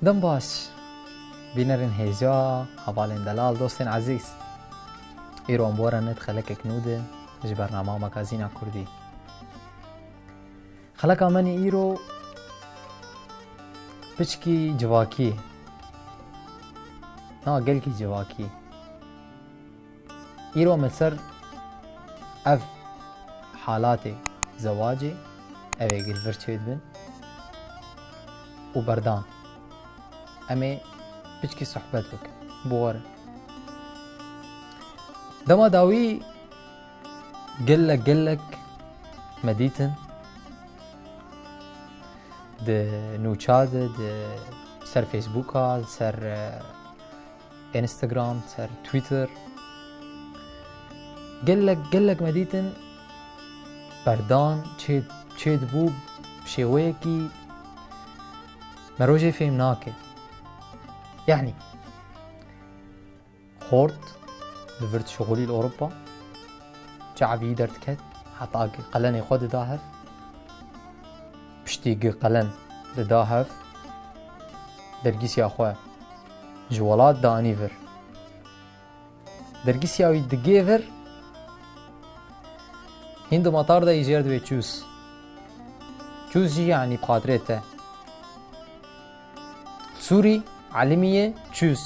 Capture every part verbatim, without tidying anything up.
Dem baş, bînerên hêja, hevalên delal, dostên ezîz. Îro em bi we re ne di xelekek nû de ji bernama Magazîna Kurdî. Xeleka me nî îro piçkî civakî. Na, gelkî civakî. Îro me ser ev halatê zewacê, ev ê gil vir çêdibin û berdan. Em ê piçkî sohbet bikin. Biwerin. Dema dawî gelek gelek me dîtin di nûça de, di ser Facebooka, li ser, e, Instagram, ser Twitter. Gelek, gelek me dîtin berdan çê, çêdibû bi şêweyekî me rojê fêm nake. Yanî, xort, li vir dişixulî li Ewropa, çavî derdiket, heta ki qelenê xwe dida hev. Piştî ki qelen dida hev, dergîsiya xwe ji welat danî vir. Dergîsiya wî digê vir, hîn di matar de jê re divê çûz. Çûz jî yanî bi xatirê te. Sûrî, Elimiyê, çûz.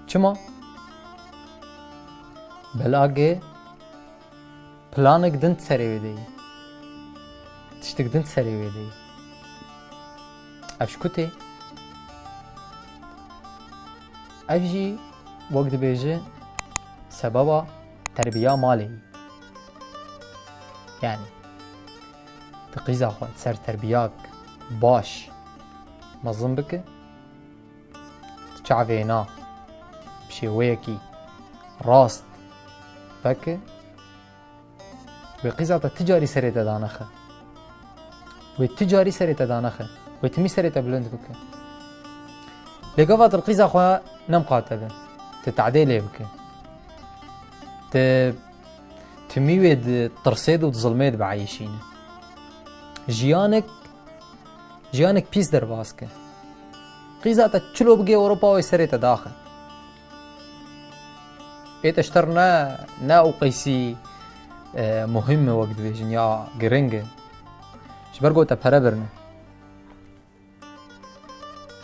Çima? Belagê planek din serê wê de yî. Tiştek din serê wê de yî. Ev ji ku tê? Ev jî wek dibêje sebeba terbiya malê yî. Yanî, tu qîza xwe ser terbiyak baş mezin bike, tu çavê na bi şêweyekî rast veke, wê qîza te ti carî serê te danexe. Wê ti carî serê te danexe. Wê timî serê te bilind bike. Lê gava tu qîza xwe nemqate be. Tu tadê lê bike. Tu timî wê di tirsê de û di zilmê de bieyîşîne. Jiyanek, jiyanek pîs derbas ke. Qîza te çilo bigê Ewropa wê serê te daxe. Ê te ji te re ne, ne ew qeysî, e, muhim e wek dibêjin ya giring e. Ji ber ku te pere birine.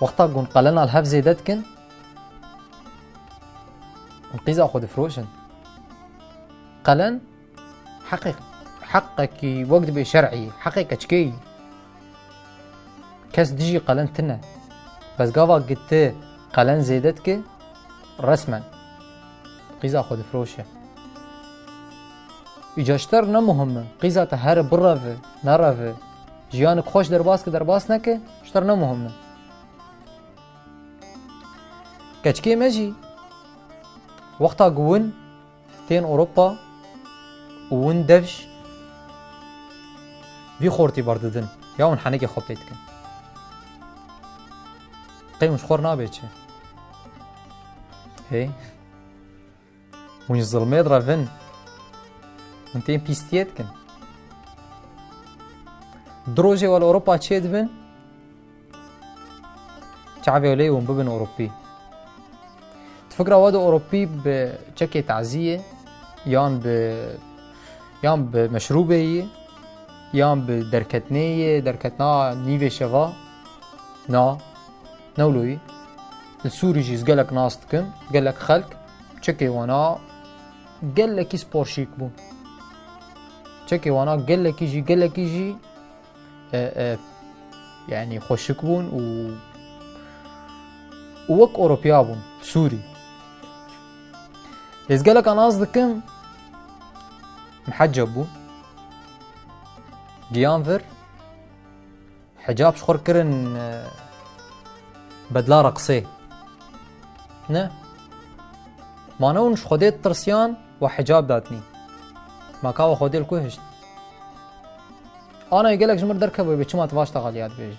Wexta ku hûn qelena li hev zêde dikin, hûn qîza xwe difiroşin. Qelen heqê, heqekî wek dibê şer'î, heqê keçikê yî. Kes dijî qelen tine. Bes gava ku tu qelen zêde dike, resmen qîza xwe difiroşe. Îca ji te re ne muhim e. Qîza te here bireve, nereve. Jiyanek xweş derbas ke, derbas neke, ji te re ne muhim e. Keçikê me jî wexta ku win tên Ewropa û win devş vî xortî berdidin ya hûn henekê xwe pê dikin. Qey hûn ji xwe re nabê çi? Hey. Hûn ji zilmê direvin. Hûn tên pîstiyê dikin. Du rojê we li Ewropa çêdibin, çavê lê hûn bibin Ewropî. Tu fikra we di Ewropî bi çekê taziyê, yan bi, yan bi meşrûbê yî, yan bi derketinê yê, derketina nîvê şeva. Na, ne wilo yî. Li Sûrî jî ez gelek nas dikim, gelek xelk çekê wana gelekî spor şîk bûn. Çekê wana gelekî jî, gelekî jî, e, e, yanî xweşik bûn û, û wek Ewropiya bûn, Sûrî. Ez geleka nas dikim, miheceb bûn. Giyan vir, hicab ji xwe re kirin, e, bedla reqsê. Ne. Ma ne hûn ji Xwedê ditirsiyan we hicab datnî. Ma ka we Xwedê li ku hişt? Ana gelek ji min re derkeve bê, çima tu vaş texaliya dibêjî?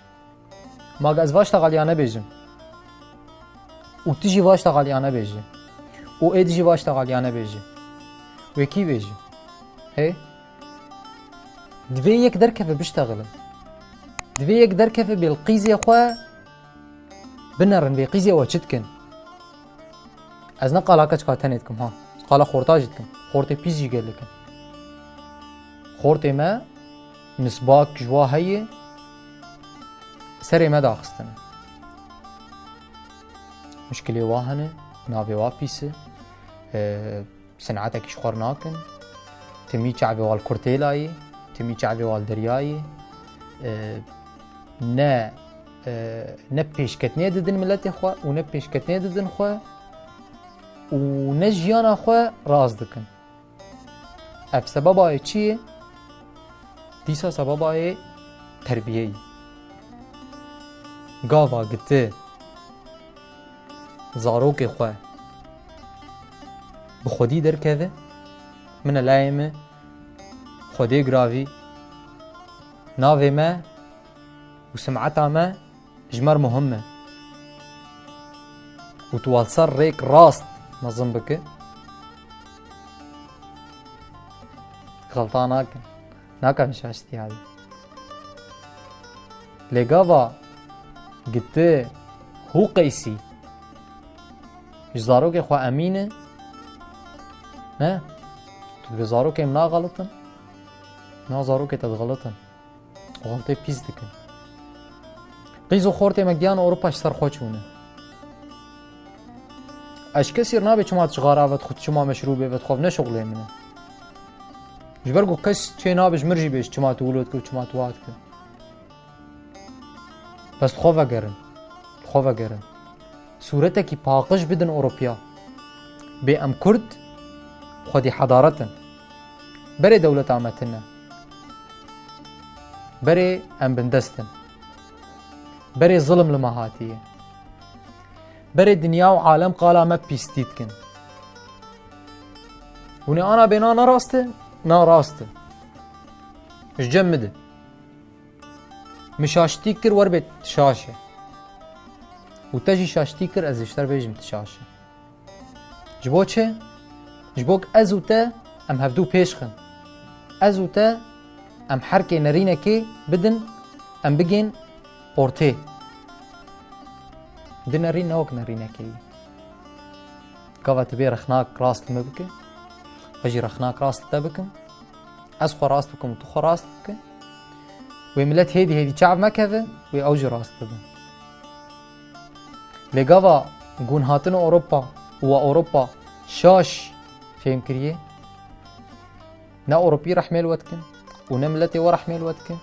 Ma ez vaş texaliya nebêjim. Û tu jî vaş texaliya nebêjî. Û êdî jî vaş texaliya nebêjî. Wê kî bêje? Hê? Divê yek derkeve biştexile. Divê yek derkeve bê li qîzê xwe binerin, bê qîzê we çi dikin. Ez ne qala keçika tenê dikim ha. Ez qala xorta jî dikim. Xortê pîs jî gelek in. Xortê me nisbak ji wa heye serê me daxistine. Muşkilê wa hene, navê wa pîs e. E, Sinetekî ji xwe nakin. Timî çavê wa li kurtêlayê, timî çavê wa li deryayê. E, ne, e, ne pêşketinê didin miletê xwe û ne pêşketinê didin xwe û ne jiyana xwe rast dikin. Ev sebeba yê çi ye? Dîsa sebeba yê terbiyeyê. Gava giti zarokê xwe bi xwedî derkeve, min e layê min, xwedê giravî, navê me û simeta me ji me re muhim e. Û tu wal ser rêk rast mezin bike, xelta nakin. Nakin şaştiya de. Lê gava giti hû qeysî ji zarokê xwe emîn e, ne? Tu dibê zarokê min naxelitin? Na zarokê te dixelitin. Xaltê pîs dikin. Qîz û xortê me giyan Ewropa ji ser xwe çûne. Ez ji kesî re nabe çima tu cixara vedixwe, tu çima meşrûbê vedixwe, ne şuxulê min e. Ji ber ku kes çê nabe ji min jî bêje çima tu wilo dikî û çima tu wa dikî. Bes li xwe vegerin. Li xwe vegerin. Sûretekî paqij bidin Ewropiya. Bê em Kurd xwedî hedaret in. Berê dewleta me tune. Berê em bindest in. Berê zilim li me hatiye. Berê dinya û alem qala me pîstî dikin. Hûn ê ana bê na ne rast e? Na rast e. Ji cem min de. Min şaştî kir, wer bê tu şaş e. Û te jî şaştî kir, ez ê ji te re bêjim tu şaş e. Ji bo çi? Ji bo ku ez û te em hevdû pêş xin. Ez û te em herkê nerînekê bidin, em bigên ortê. Du nerîn ne wek nerînekê yî. Gava tu bê rexnak rast li min bike, ez jî rexnak rast li te bikim. Ez xwe rast bikim û tu xwe rast bike. Wê milet hêdî hêdî çav mekeve, wê ew jî rast bibin. Lê gava gun hatin Ewropa û we Ewropa şaş fêm kiriye, ne Ewropî rehmê li we dikin û ne miletê we rehmê li we dikin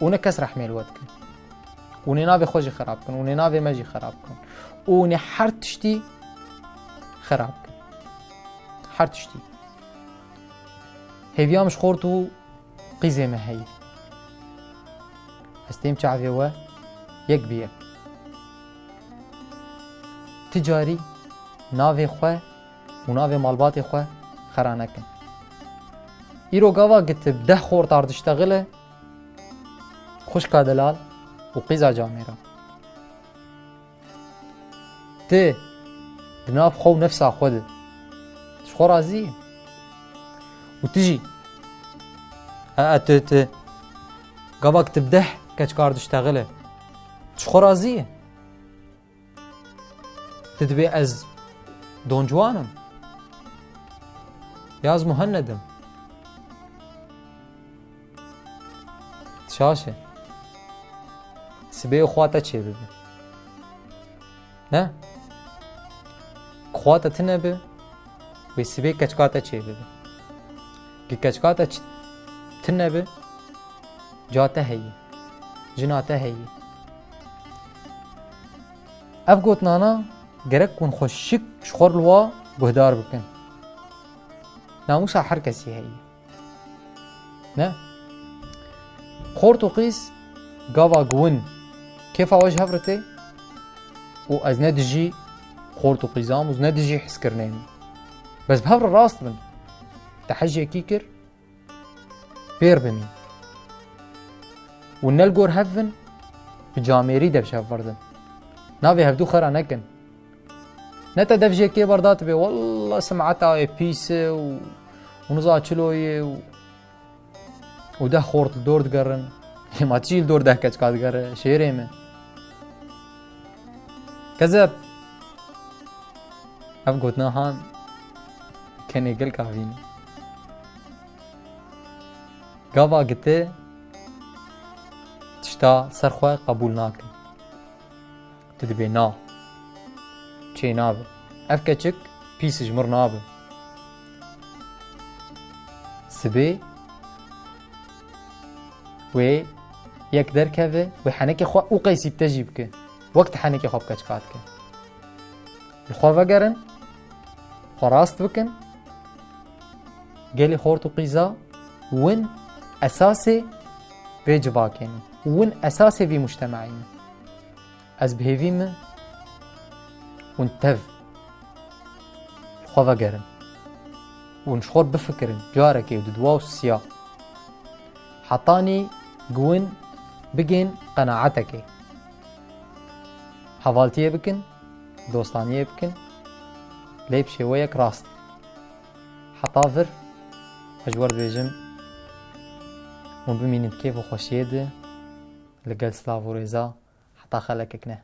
û ne kes rehmê li we dikin. Û nê navê xwe jî xerab kin û nê navê me jî xerab kin û nê her tiştî xerab kin. Her tiştî. Hêviya min ji xort û qîzê me heye. Ez têm çavê we yek bi yek. Ti carî navê xwe û navê malbatê xwe xera nekin. Îro gava gitti bi deh xortar diştexile, xwişka delal û qîza camêra. Ti di nav xwe û nefsa xwe de ji xwe razî yî? Û tu jî, e, e, tu, tu, gavak tu bi deh keçkar diştexile, tu ji xwe razî yî? Tu dibê ez Don Juan im? Ya ez Muhenned im? Şaş e. Sibê xwe te çê bibe. Ne? Xwe te tine bi, wê sibê keçka te çê bibe. Ki keçka te ç-, tine bi, ca te heye. Jina te heye. Ev gotinana gerek hûn xwe şik ji xwe li wa guhdar bikin. Namûsa her kesî heye. Ne? Xort û qîz gava giwin kêfa we ji hev re tê û ez ne dijî xort û qîzan û ne dijî hizkirinê me. Bes bi hev re rast bin. Te hej yekî kir, pêr bimîn. Û ne li gor hev bin, bi camêrî dev ji hev virdin. Navê hevdû xera nekin. Ne te dev jê kê berda tu bê, walla simeta wê pîs e û Hûn za çilo yê û, û deh xort li dor digerin. Hêma çi li dor deh keçika digere, şêrê min? Kezeb! Ev gotina han kenê gel kavîn. Gava gite tişta ser xwe qebûl nake. Tu dibê na. Çê nabe. Ev keçik pîs ji mir nabe. Sibê wê yek derkeve, wê henekê xwe û qeysî bi te jî bike. Wek tu henekê xwe bi keçika dike. Li xwe vegerin, xwe rast bikin. Gelê xort û qîza win esasê vê civakê ne. Win esasê vî mujtemeyî ne. Ez bi hêvî me hûn tev li xwe vegerin. Hûn ji xwe bifikirin, carekê û di dua û siya. Hetanî gi win bigên qenaetekê. Hevaltiyê bikin, dostaniyê bikin, lê bi şêweyek rast. Heta vir, ez ji we re dibêjim, hûn bimînin di kêf û xweşiyê de, li gel silav û rêza, heta xelekek ne.